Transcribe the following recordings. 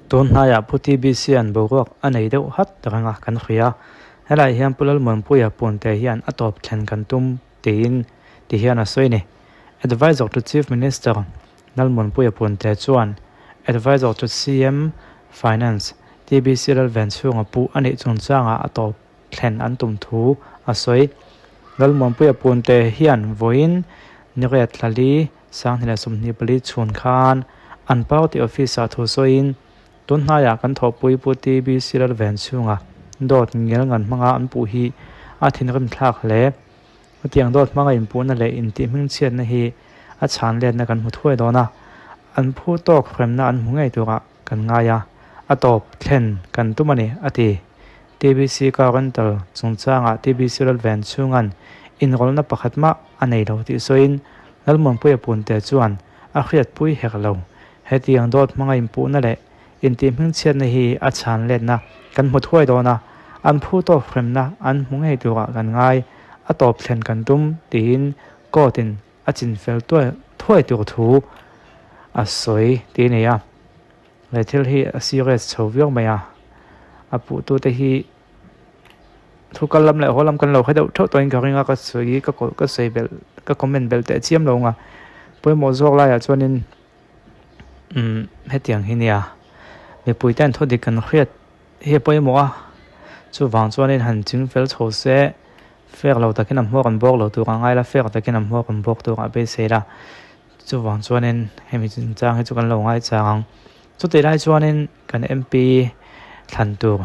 Tun hnaiah Pu TBC-a'n boruak a nei deuh hat reng a kan hria. Helaiah hian Pu Lalmuanpuia Punte hian a tawp thlen kan tum tiin ti hian a sawi a ni. Advisor to Chief Minister Lalmuanpuia Punte chuan Advisor to CM Finance TBC Lalvenchhunga puh a nih chungchangah a tawp thlen an tum thu a sawi. Lalmuanpuia Punte hian vawiin Niriat Thlali 2024 chhun khan an party office-ah thu sawiin, Tun hnaiah kan thawhpui Pu TBC Lalvenchhunga dawt ngial ngan hmanga an puh hi a thinrim thlak hle. Hetiang dawt hmanga inpuhna leh intihhmingchhiatna hi a chhan letna kan hmu thuai dawn a, an phu tawk hremna an hmu ngei turah kan ngai a, a tawp thlen kan tum a ni, a ti. TBC car rental chungchangah TBC Lalvenchhunga'n inrawlhna pakhat mah a nei lo tih sawiin Lalmuanpuia Punte chuan a hriatpui hek lo. Hetiang dawt hmanga inpuhna leh intihhmingchhiatna hi a chhan letna kan hmu thuai dawn a, an phu tawk hremna an hmu ngei turah kan ngai, a tawp thlen kan tum tiin court-in a chinfel thuai tur thu a sawi tih a ni a. He thil hi a serious chho viau mai a, a puhtute hi Thu kal lam leh haw lam kan lo hre deuh theuh tawhin ka ring a, ka sawi ka ka sawi belh ka comment belh teh chiam lo ang a, pawimawh zawk laiah chuanin umm hetiang hi nia mipui ten thu dik kan hriat hi a pawimawh a, chuvang chuanin han ching fel chho se fair lo takin a hmuak an bawk lo tur a ngai la, fair takin a hmuak an bawk tur a beisei la, chuvang chuanin hemi chungchang hi chu kan lo ngaichang ang. Chutih lai chuanin kan MP thlan tur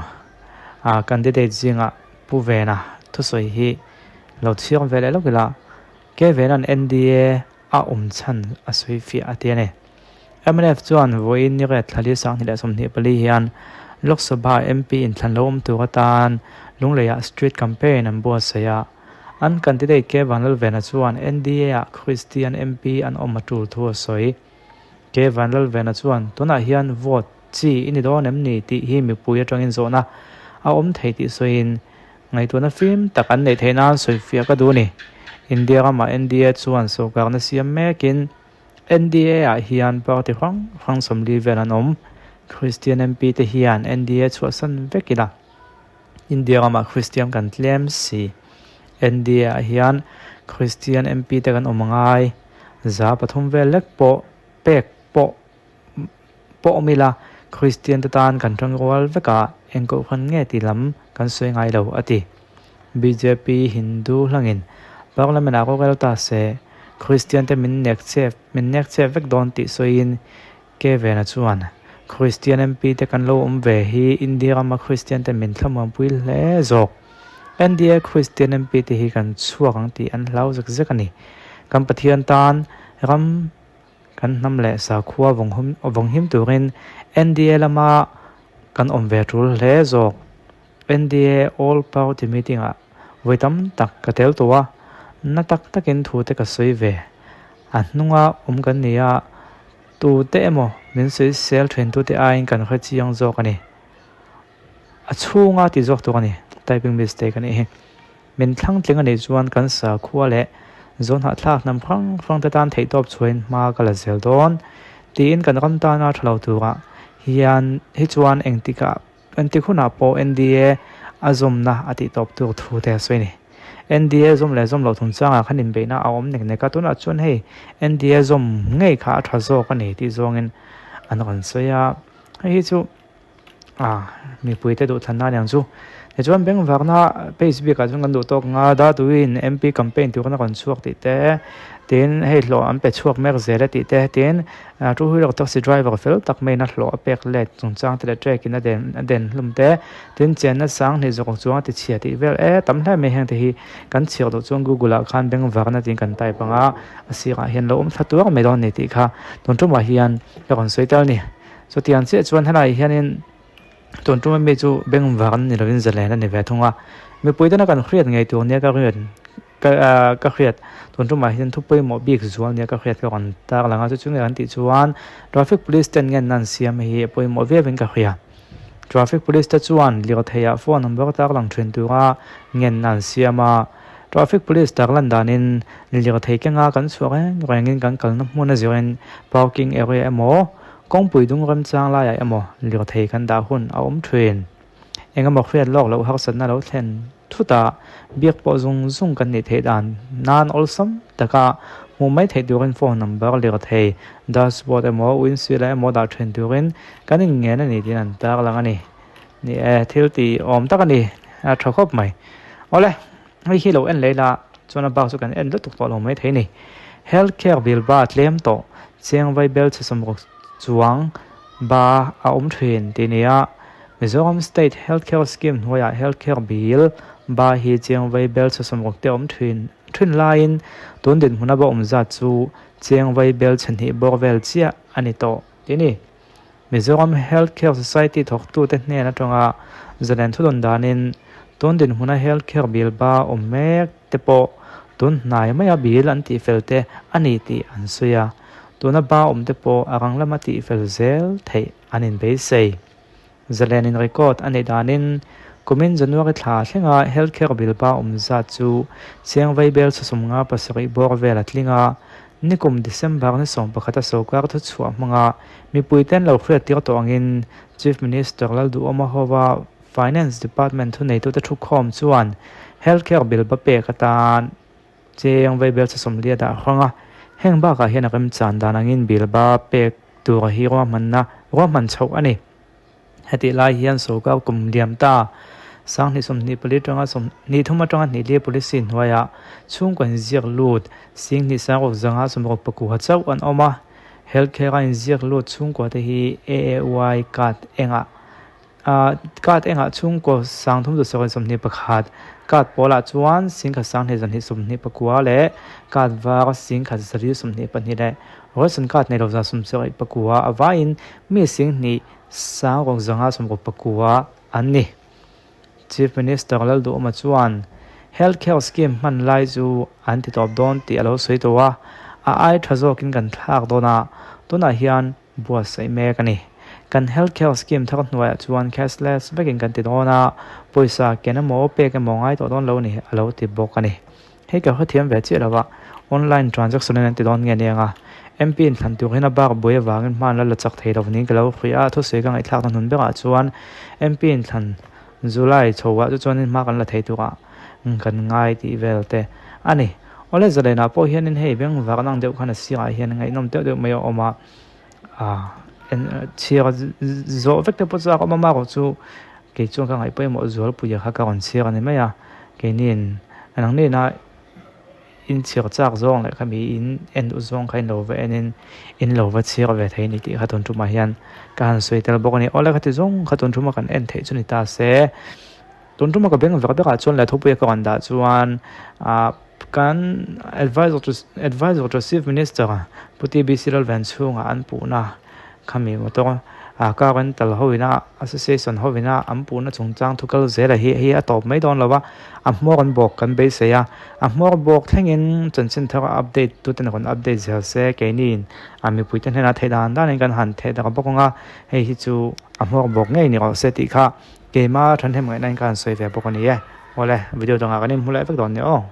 ah candidate zingah Pu Vena thusawi hi lo chhiar ve leh lawk ila, Ke Vena'n NDA a awm chhan a sawi fiah a ti a ni. Mnf chuan vawiin ni riat thlali 2024 hian Lok Sabha MP inthlan lo awm tur atan Lungleiah street campaign an buatsaih a, an candidate Ke Vanlalvena chuan NDA-ah Kristian MP an awm a tul thu a sawi. Ke Vanlalvena chuan, Tunah hian vote chi i ni dawn em ni tih hi mipui atangin zawhna a awm thei tih sawiin, ngaihtuahna fim tak an neih theih nan sawifiah ka duh a ni. India ramah NDA chuan sawrkarna siam mekin NDA ah hian party hrang hrang 40 vel an awm. Kristian MP te hian NDA chhuahsan vek ila India ramah Kristian kan tlem si. NDA ah hian Kristian MP te kan awm angai. 300 vel lek pawh pek pawh pawh awm ila Kristian te tan kan tangrual vek a, eng kohhran nge tih lam kan sawi ngai lo, a ti. Bjp Hindu hlangin Parliament ah rorel ta se Kristian te min nek chep min nek chep vek dawn tih sawiin Ke Vena chuan Kristian MP te kan lo awm ve hi India rama Kristian te min thlamuanpui hle zawk. NDA Kristian MP te hi kan chhuak ang tih an hlau zek zek a ni. Kan Pathian tan ram kan hnam leh sakhua vawng him turin NDA lama kan awm ve tul hle zawk. NDA All Party Meeting ah vawi tam tak ka tel tawh a, na tak takin thu te ka sawi ve. A hnunga awm kan ni a, tute emaw min sawi sel thin tute aiin kan hre chiang zawk a ni. A chhunga ti zawk tur a ni, typing mistake a nih hi. Min thlang tling a nih chuan kan sakhua leh zawnhahthlak hnam hrang hrang te tan theihtawp chhuahin hma ka la zel dawn tiin kan ram tana tha lo turah hian hi chuan engtikah engtik hunah pawh NDA a zawmna a tih tawp tur thu te a sawi a ni. NDA zawm leh zawm loh chungchangah khan inbeihna a awm nek nek a, tunah chuan hei NDA zawm ngei kha a tha zawk a ni tih zawngin an rawn sawi a, hei hi chu Ah, mipui te duh thlan na aniang chu. Tichuan bengvarna page bikah chuan kan duh tawk ang a, Datuin MP campaign tur khan a rawn chhuak tih te, tin hei hlawh an pe chhuak mek zel e tih te, tin two wheeler taxi driver fel tak maiin a hlawh a pek let chungchang te leh track in a den a den hlum te, tin chenna 2000 zawk chuang a ti chhia tih vel e tam hle mai heng te hi kan chhiar duh chuan Google ah khan bengvarna tiin kan type ang a, a sirah hian lo awm thla tuar mai dawn a ni tih kha tun tumah hian ka rawn sawi tel a ni. Chutiang chiah chuan helaiah hianin tun tuma mi chu bengvar an ni lovin zalen a ni ve thung a, mipui tena kan hriat ngei tur nia ka hriat ka ah ka hriat tun tumah hian thu pawimawh bik zual nia ka hriat ka rawn tar lang a, chu chu nge kan tih chuan traffic police ten nge an siam hi a pawimawh viau in ka hria. Traffic police te chuan lirtheiah phone number tar lang thin tura ngenna an siam a, traffic police tar lan danin lirthei kenga kan chhuah reng rengin kan kalna hmun a zirin parking area emaw. Kawngpui dung remchang laiah emaw lirthei kan dah hun a awm thin. Engemaw hriat lawk loh harsatna lo thlen thut a, biak pawh zung zung kan nih theih dan nan awlsam taka hmuh mai theih turin phone number lirthei dashboard emaw windshield ah emaw dah then turin kan inngen a ni tiin an tarlang a ni. Ni e, thil tih awm tak a ni, a tha khawp mai. Awle, hei hi lo en leh ila chuan a bak chu kan en lutuk tawh lo mai thei a ni. Health care bill ba tlem tawh chiang vai bel chhe sawmruk chuang ba a awm thin tih nia Mizoram State Health Care Scheme hnuaiah Health Care Bill ba hi chiang vai bel chhe sawmruk te awm thin thin laiin tun dinhmuna ba awm zat chu chiang vai bel chhe hnih bawr vel chiah a ni tawh tih a ni. Mizoram Health Care Society thawktute hnen atanga zalen thudawn danin tun dinhmuna Health Care Bill ba awm mek te pawh tun hnai maia bill an tihfel te a ni tih an sawi a, tuna ba awm te pawh a rang lama tihfel zel theih an inbeisei. Zalenin record a neih danin kumin January thla thlenga Health Care Bill ba awm zat chu Chiang Vaibel chhasawm nga pasarih bawr vel a tling a, nikum December ni 11 a sawrkar thuchhuah hmanga Mipuiten lo hriattir tawh angin Chief Minister Lalduhawma hova Finance Department thuneitute thukhawm chuan Health Care Bill ba pek atan cheng vaibel chhasawmli a dah hrang a, heng bakah hian a remchan dan angin bill ba pek tur hi ruahmanna ruahman chhoh a ni. Hetih lai hian sawrkar kum liam ta Sanghnih 24 atanga 23 atanga hnihli policy hnuaiah chhungkaw inziak lut Singhnih sangruk zanga 64 chauh an awm a. Health care a inziak lut chhungkua te hi AAY card engah card engah chhungkaw sang thum zu sarih 21 card pawlah chuan singkhat sanghnih zahnih 24 leh card var singkhat zali 22 leh ration card nei lo za 79 a vaiin mi singhnih sangruk zanga 69 an ni. Chief Minister Lalduhawma chuan Health Care Scheme hman lai chu an ti tawp dawn tih a lo sawi tawh a, a ai tha zawkin kan thlak dawn a, tunah hian buatsaih mek a ni. Kan Health Care Scheme thar hnuaiah chuan cashless vekin kan ti dawn a, pawisa ken emaw pek emaw ngai tawh dawn lo a ni a lo ti bawk a ni. Hei ka hrethiam ve chiah lo a, online transaction in an ti dawn nge aniang a, MP in thlan tur hian a bak buai avangin hma an la la chak thei lo niin ka lo hria a, thusawi ka ngaihthlakna hnun berah chuan MP in thlan July chho ah chu chuanin hma kan la thei turah kan ngai tih vel te a ni. Awle zalenah pawh hianin hei bengvar nang deuh khan a sirah hian ngaihnawm deuh deuh mai a awm a, chhiar zawh vek te pawh chu a awm a, amaherawh chu kei chuan ka ngaih pawimawh zualpui kha ka rawn chhiar a ni mai a, keiniin nang nena inchhiar chak zawng leh khami in en duh zawng kha in lo va enin in lo va chhiar ve thei a ni tih kha tun tumah hian ka han sawi tel bawk a ni. Awle khati zawng kha tun tuma kan en theih chu ni ta se, tun tuma ka beng vek vekah chuan leh thupuia ka rawn dah chuan ah kan advisor to advisor to chief minister Pu TBC Lalvenchhunga an puhna Khami motor ah car rental ho ina association ho ina an puhna chungchang thu kal zel a hi hei a tawp mai dawn lo va, a hmawr an bawk kan beisei a, a hmawr bawk thlengin chanchin thar a update tuten rawn update zel se keiniin a mipuite hnenah theih dan danin kan han theh darh bawk ang a, hei hi chu a hmawr bawk ngei ni rawh se tih kha keima thahnem ngaihna in ka han sawi ve bawk a ni e. Awle video dangah kan inhmu leh vek dawn nia aw.